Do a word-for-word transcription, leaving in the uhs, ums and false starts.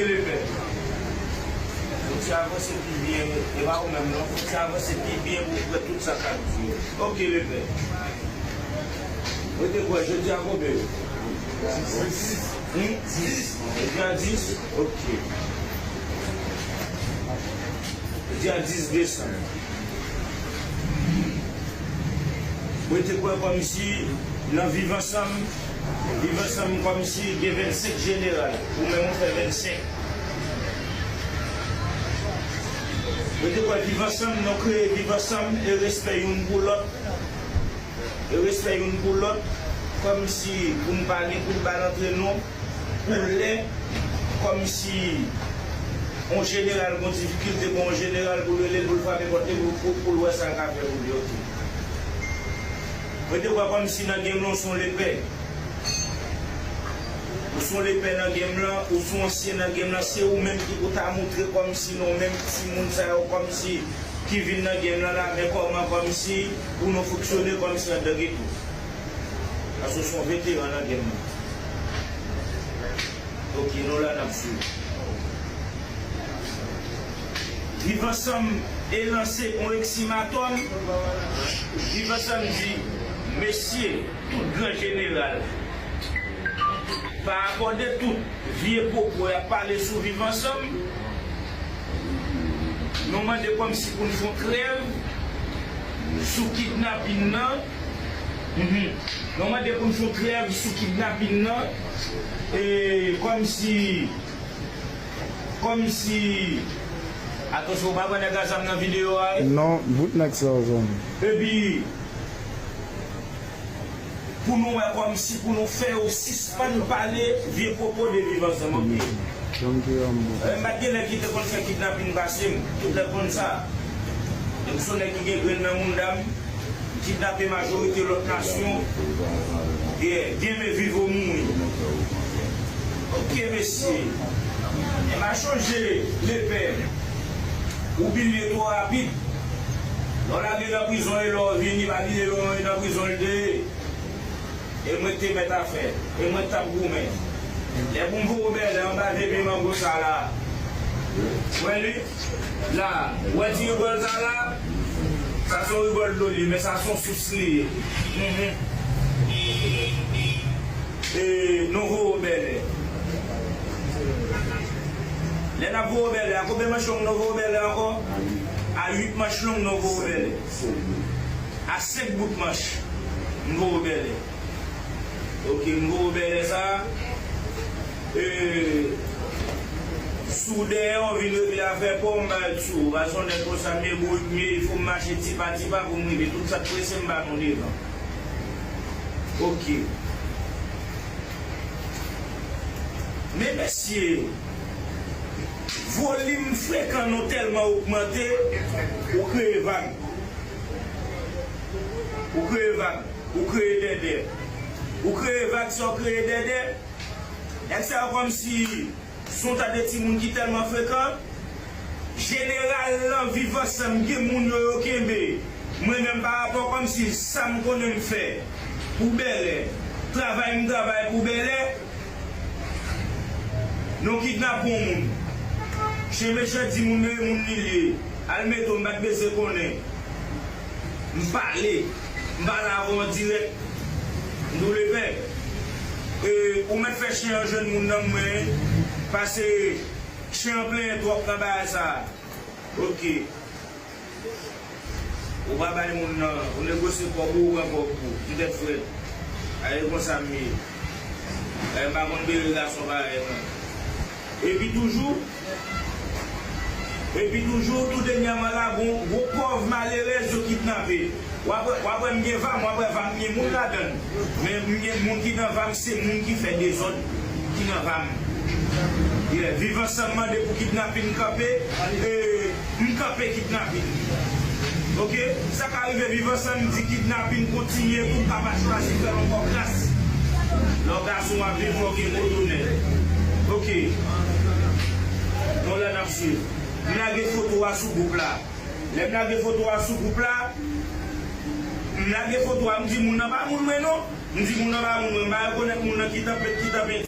Lepè. Fò w ti avanse pi byen, e pa ou menm non, fò w ti avanse pi byen pou w wè tout sa k ap di yo. Oke, lepè. Mwen te kwè jodi a konbyen? Dis. Hmm? Dis. Jodi a dis? Oke. Jodi a dis desanm. Mwen te kwè kòmsi nan Viv Ansanm, Viv Ansanm kòmsi gen vennsenk jeneral, ou menm ou fè vennsenk. Mwen te kwè Viv Ansanm, nou kreye Viv Ansanm e respè youn pou lòt, e respè youn pou lòt, kòmsi pou n pa gen kout bal antre nou, pou lè, kòmsi yon jeneral gon difikilte, bon, yon jeneral pou l rele l, pou l frape pòt li, pou, pou, pou l wè sa l ka fè pou li, oke. Mwen te kwè kòmsi nan game lan, ou se yon lepè. Ou se yon lepè nan game lan, ou se yon ansyen nan game lan, se ou menm ki pou ta montre kòmsi nou menm timoun sa yo, kòmsi ki vin nan game lan la, men kòman kòmsi pou nou fonksyone kòmsi anndan geto. Paske w se yon veteran nan game lan. Oke, nou la n ap swiv. Viv Ansanm e lanse yon eksimatòm. Viv Ansanm di, mesye, tout gran jeneral, pa akòde tout vye pwopo y ap pale sou Viv Ansanm. Nou mande kòmsi pou n fè yon trèv sou kidnapin nan. Mhm. Nou mande pou n fè yon trèv sou kidnapin nan. E kòmsi, kòmsi, atansyon, ou pa wè nèg a zam nan videyo a, wi? Non, bout nèg sa yo zanmi. Epi, pou nou wè kòmsi pou nou fè yo sispann pale vye pwopo de Viv Ansanm, oke? Janm te yon bon. E, m pa t gen nèg ki te konn fè kidnapin pase m, tout nèg konn sa. E m se yon nèg ki gen grenn nan mounda m, m kidnape majorite lòt nasyon. Yeah, bien me viv ou mouri. Oke, mesye. E m a chonje lepè. Ou bliye twò rapid. Lè w lage nan prizon e lè w vini, pa bliye lè w nan prizon l te ye. E mwen k te mèt afè. E mwen k t ap goumen. Lè pou m voye w bèlè anba vye pye mango sa la. Wè li? La. Wè ti rigòl sa la? Sa se yon rigòl dlo li, men sa se yon sous li ye. Mhm. E nou voye w bèlè. Lè n ap voye w bèlè, a konbyen manch long nou voye w bèlè ankò? A uit manch long nou voye w bèlè. A senk bout manch, m voye w bèlè. Oke, m voye w bèlè sa. E, si w dèyè w vin regle afè pa w, m ba l sou ou. Paske yon nèg konsa, m ye bourik, m ye, il fo m mache ti pa ti pa pou m rive. Tout sa k prese, m ba nou devan. Oke. Men mesye, volim frekan nou tèlman ogmante, ou kreye vag. Ou kreye vag. Ou kreye dèdè. Ou kreye vag san w kreye dèdè. Nèg sa yo kòmsi se yon ta de timoun ki tèlman frekan. Jeneral lan, Viv Ansanm, gen moun yo, yo kenbe. Mwen menm, pa rapò kòmsi sa m konnen m fè pou bèlè, travay m travay pou bèlè, nou kidnape yon moun. Chen mechan di moun nan e moun li l ye. Al mete w, m pa t bezwen konnen. M pale. M pale avè w an dirèk. M tou lepè. E, ou mèt fè chen an jwenn moun nan mwen. Pase chen an plenyen twòp nan bagay sa a. Oke. Ou pa bay moun nan, ou negosye kòb ou, ou pran kòb ou. Ti tèt frèt. A, e konsa m ye. E, m pa konn bere gason parèy mwen. Epi toujou, epi toujou, tou dènyèman la, gon, gon pòv malerèz yo kidnape. W ap wè, w ap wè m gen vam, w ap wè vam gen moun ladan l. Men m gen moun ki nan vam, se moun ki fè dezòd ki nan vam. Yeah, Viv Ansanm mande pou kidnapin kanpe, e, m kanpe kidnapin. Oke? Sa ka rive Viv Ansanm di kidnapin kontinye pou m pa pa chwazi fè l ankò kras. Lè w gason w ap viv, fò w gen gwo tonè. Oke. Nou la n ap swiv. M lage foto a sou gwoup la. Lè m lage foto a sou gwoup la, m lage foto a, m di moun nan pa moun mwen non. M di moun nan pa moun mwen, m pa rekonèt moun nan ki tanpèt, ki tanpèt.